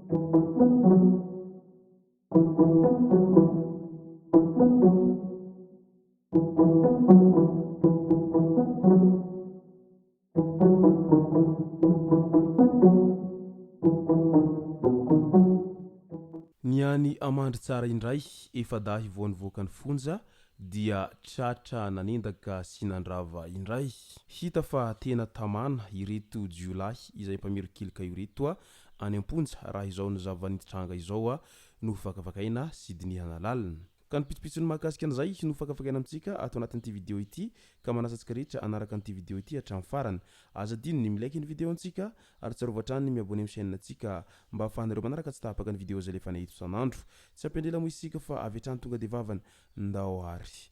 Ny any Amandritsara indray, efa-dahy vao nivoaka ny fonja dia tratra nanendaka sy nandrava indray. Hita fa tena tamana ireto jiolahy izay mpamerin-keloka ireto any am-ponja raha izao ny zava-nitranga izao no vakavakaina sy dinihana lalina. Ka ny pitsopitsony mahakasika an'izay no fakafakaina amintsika ato anatin'ity video ity ka manasa antsika rehetra hanaraka an'ity video ity hatramin'ny farany. Aza adino ny mi-like ny video antsika ary tsarovy hatrany ny mi-abonner amin'ny chaîne antsika mba ahafahanareo manaraka tsy tapaka ny video izay alefanay eto isan'andro. Tsy ampiandrela moa isika fa avy hatrany tonga dia vavany. Ndao ary.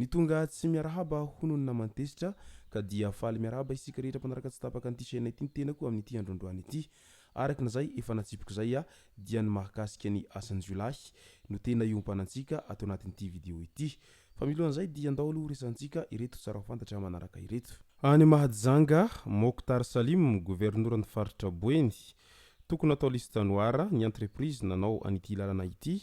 Ny tonga tsy miarahaba hono ny naman'i Tezitra ka dia faly miarahaba isika rehetra mpanaraka tsy tapaka an'ity chaîne ity ny tenako amin'ity andro androany ity. Araka izay efa natsipiko izay dia ny mahakasika ny asan-jiolahy no tena iompanantsika ato anatin'ity vidéo ity. Fa milohan'izay dia andao aloha horesahantsika ireto tsara ho fantatra manaraka ireto. Any Mahajanga, Mokhtar Salim, governoran'ny faritra Boeny, tokony hatao liste noire ny entreprise nanao an'ity lalana ity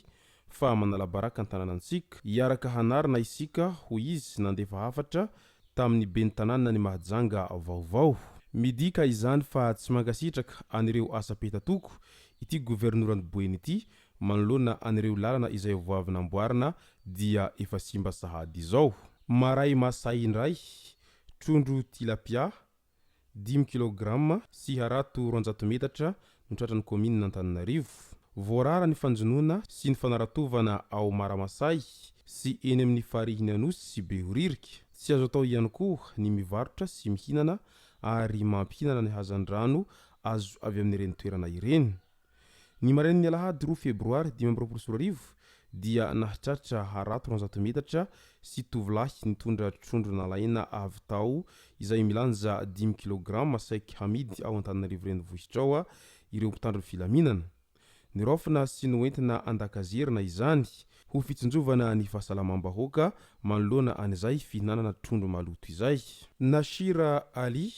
fa manala baraka ny tanànantsika. Hiaraka hanarina isika, hoy izy nandefa hafatra tamin'ny ben'ny tanànan'i Mahajanga vaovao. Midika izany fa tsy mankasitraka an'ireo asa petatoko ity governoran'i Boeny ity manoloana an'ireo lalana izay vao avy namboarina dia efa simba sahady izao. Maray Masay indray, trondro tilapia, Dimy kilograma sy harato 200 metatra no tratran'ny kaominina Antananarivo. Voarara ny fanjonoana sy ny fanaratovana ao Maramasay sy eny amin'ny farihin'i Anosy sy Behoririka. Tsy azo atao ihany koa ny mivarotra sy mihinana ary mampihinana ny hazandrano azo avy amin'ireny toerana ireny. Ny marain'ny alahady roa febroary 2025 dia nahatratra harato 200 metatra sy tovolahy nitondra trondro nalaina avy tao izay milanja dimy kilograma saiky hamidy ao Antananarivo renivohitra ao ireo mpitandro ny filaminana. Niraofina sy noentina an-dakazerina izany ho fitsinjovana ny fahasalamam-bahoaka manoloana an'izay fihinanana trondro maloto izay. Nashir Ali,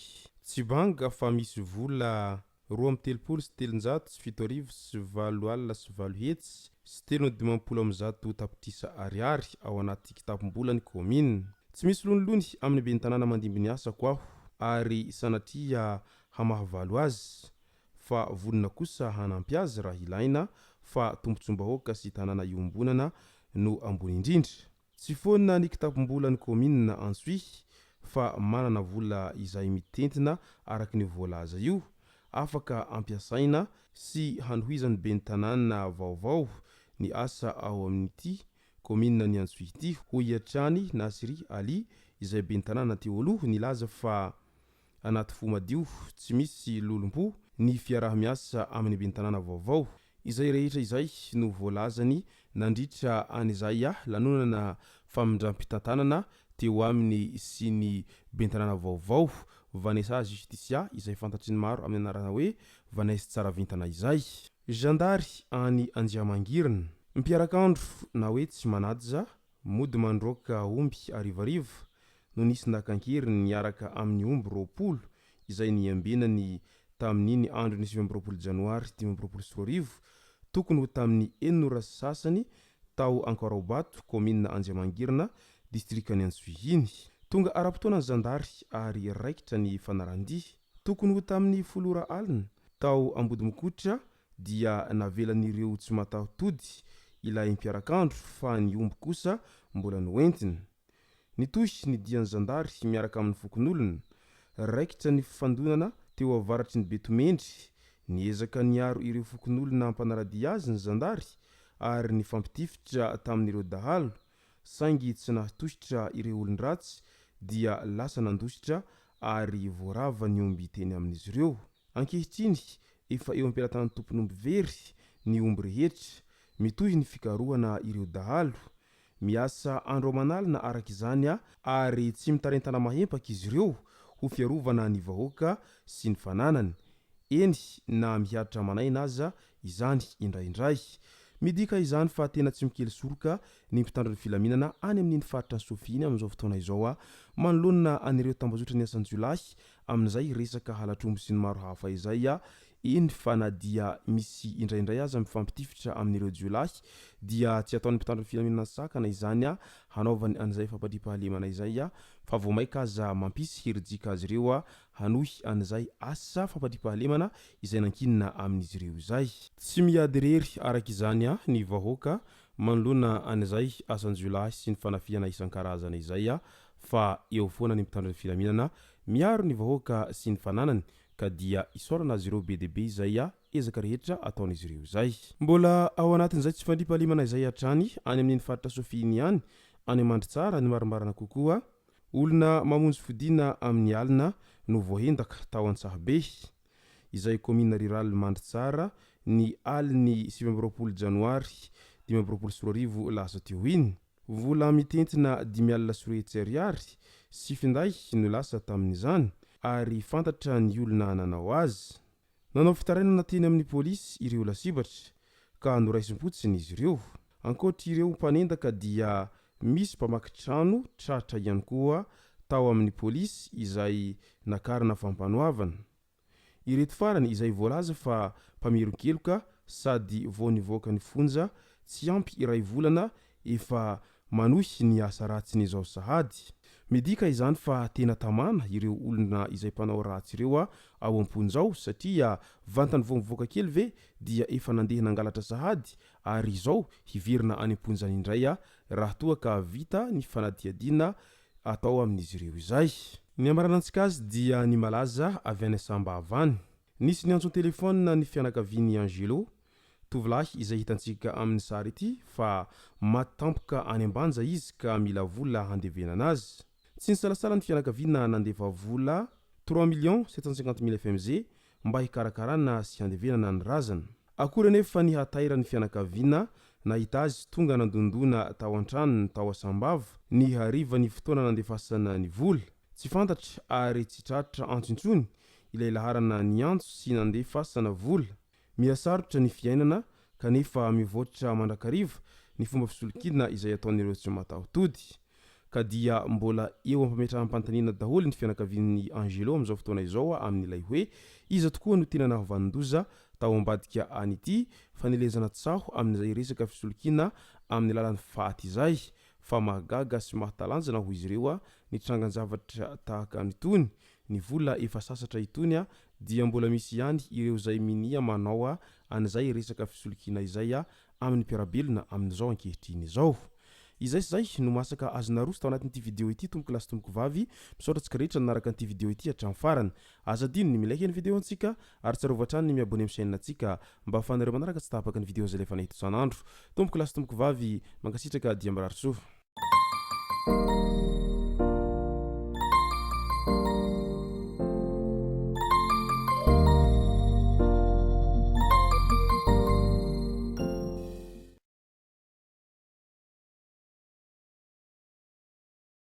Tsy banga fa misy vola 332 708 850 tapitrisa ariary ao anaty kitapom-bolan'ny kaominina. Tsy misy lonilony amin'ny ben'ny tanàna mandimby ny asako aho ary sanatria hamahavalo azy fa vonona kosa hanampy azy raha ilaina fa tombontsoam-bahoaka sy tanàna iombonana no ambony indrindra. Tsy foana ny kitapom-bolan'ny kaominina Antsohihy fa manana vola izay mitentina araka ny voalaza io, afaka ampiasaina sy hanohizan'ny ben'ny tanàna vaovao ny asa ao amin'ity kaominina ny Antsohihy ity, hoy hatrany Nasri Ali izay ben'ny tanàna teo aloha nilaza fa anaty fo madio tsy misy lolompo ny fiaraha-miasa amin'ny ben'ny tanàna vaovao. Izay rehetra izay no voalazany nandritra an'izay lanonana famindram-pitantanana teo aminy sy ny ben'ny tanàna vaovao, Vanessa Justicia, izay fantatry ny maro amin'ny anarana hoe Vanessa Tsaravintana izay. Zandary any Anjiamangirina. Mpiarak'andro na hoe tsy manaja Mody mandroaka omby harivariva no nisy naka an-keriny niaraka amin'ny omby 20 izay niambenany tamin'iny andron'ny 29 janoary 2025 tokony ho tamin'ny enina ora sy sasany tao Ankaraobato, kaominina Anjiamangirina, distrikan'i Antsohihy iny. Tonga ara-potoana ny zandary ary raikitra ny fanaran-dia. Tokony ho tamin'ny folo ora alina, tao Ambodimikotra, dia navelan'ireo tsy mataho-tody ilay mpiarak'andro fa ny omby kosa mbola noentiny. Nitohy ny dian'ny zandary miaraka amin'ny fokonolona. Raikitra ny fifandonana teo avaratry ny Betomendry. Niezaka niaro ireo fokonolona mpanara-dia azy ny zandary ary nifampitifitra tamin'ireo dahalo saingy tsy nahatohitra ireo olon-dratsy dia lasa nandositra ary voarava ny omby teny amin'izy ireo. Ankehitriny, efa eo am-pelatanan'ny tompon'omby very ny omby rehetra. Mitohy ny fikarohana ireo dahalo. Miasa andro aman'alina araka izany ary tsy mitarentana mahempaka izy ireo ho fiarovana ny vahoaka sy ny fananany. Eny, na mihatra aman'aina aza izany indraindray. Midika izany fa tena tsy mikely soroka ny mpitandro ny filaminana any amin'iny faritra Sofia iny amin'izao fotoana izao manoloana an'ireo tambazotran'ny asan-jiolahy amin'izay resaka halatr'omby sy ny maro hafa izay, eny fa na dia misy indraindray aza mifampitifitra amin'ireo jiolahy dia tsy ataon'ny mpitandro ny filaminana sakana izany hanaovany an'izay fampandriampahalemana izay fa vao maika aza mampisy herijika azy ireo hanohy an'izay asa fampandriampahalemana izay nankinina amin'izy ireo izay. Tsy miady irery araka izany ny vahoaka manoloana an'izay asan-jiolahy sy ny fanafihana isan-karazany izay fa eo foana ny mpitandro ny filaminana miaro ny vahoaka sy ny fananany ka dia isaorana azy ireo be dia be izay ezaka rehetra ataon'izy ireo izay. Mbola ao anatin'izay tsy fandriampahalemana izay hatrany any amin'iny faritra Sofia iny ihany, any Mandritsara ny marimarina kokoa, olona mamonjy fodiana amin'ny alina no voahendaka tao Antsahabe, izay kaominina riraly Mandritsara ny alin'ny 29 janoary 2025 lasa teo iny. Vola mitentina 250 ariary sy finday no lasa tamin'izany ary fantatra ny olona nanao azy. Nanao fitarainana teny amin'ny polisy ireo lasibatra ka noraisim-potsiny izy ireo. Ankoatra ireo mpanendaka dia misy mpamaky trano tratra ihany koa tao amin'ny polisy izay nakarina fampanoavana. Ireto farany izay voalaza fa mpamerin-keloka sady vao nivoaka ny fonja tsy ampy iray volana efa manohy ny asa ratsiny izao sahady. Midika izany fa tena tamana ireo olona izay mpanao ratsy ireo ao am-ponja ao satria vantany vao mivoaka kely ve dia efa nandeha nangalatra sahady ary izao hiverina any am-ponjany indray raha toa ka vita ny fanadihadiana atao amin'izy ireo izay. Ny hamaranantsika azy dia ny malaza avy any Sambava any. Nisy niantso an-telefaonina ny fianakavian'i Angelo, tovolahy izay hitantsika amin'ny sary ity fa maty tampoka any Ambanja izy ka mila vola handevenana azy. Tsy nisalasala ny fianakaviana nandefa vola 3 millions 750 mille fmg mba hikarakarana sy handevenana ny razana. Akory anefa ny hatairan'ny fianakaviana nahita azy tonga nandondona tao an-tranony tao Sambava ny harivan'ny fotoana nandefasana ny vola. Tsy fantatra ary tsy tratra antso intsony ilay laharana niantso sy nandefasana vola. Miha-sarotra ny fiainana kanefa mivoatra mandrakariva ny fomba fisolokiana izay ataon'ireo tsy mataho-tody. Ka dia mbola eo am-pametraham-panontaniana daholo ny fianakavian'i Angelo amin'izao fotoana izao amin'ilay hoe iza tokoa no tena nahavanon-doza tao ambadika an'ity fanelezana tsaho amin'izay resaka fisolokiana amin'ny alalan'ny faty izay fa mahagaga sy mahatalanjona hoy izy ireo ny trangan-javatra tahaka an'itony ny vola efa sasatra itony dia mbola misy ihany ireo izay minia manao an'izay resaka fisolokiana izay amin'ny mpiara-belona amin'izao ankehitriny izao. Izay sy izay no masaka azo naroso tao anatin'ity video ity tompoko lahy sy tompoko vavy, misaotra antsika rehetra nanaraka an'ity video ity hatramin'ny farany. Aza adino ny mi-like ny video antsika ary tsarovy hatrany ny mi-abonner amin'ny chaîne antsika mba ahafahanareo manaraka tsy tapaka ny video izay alefanay eto isan'andro. Tompoko lahy sy tompoko vavy, mankasitraka dia mirary soa.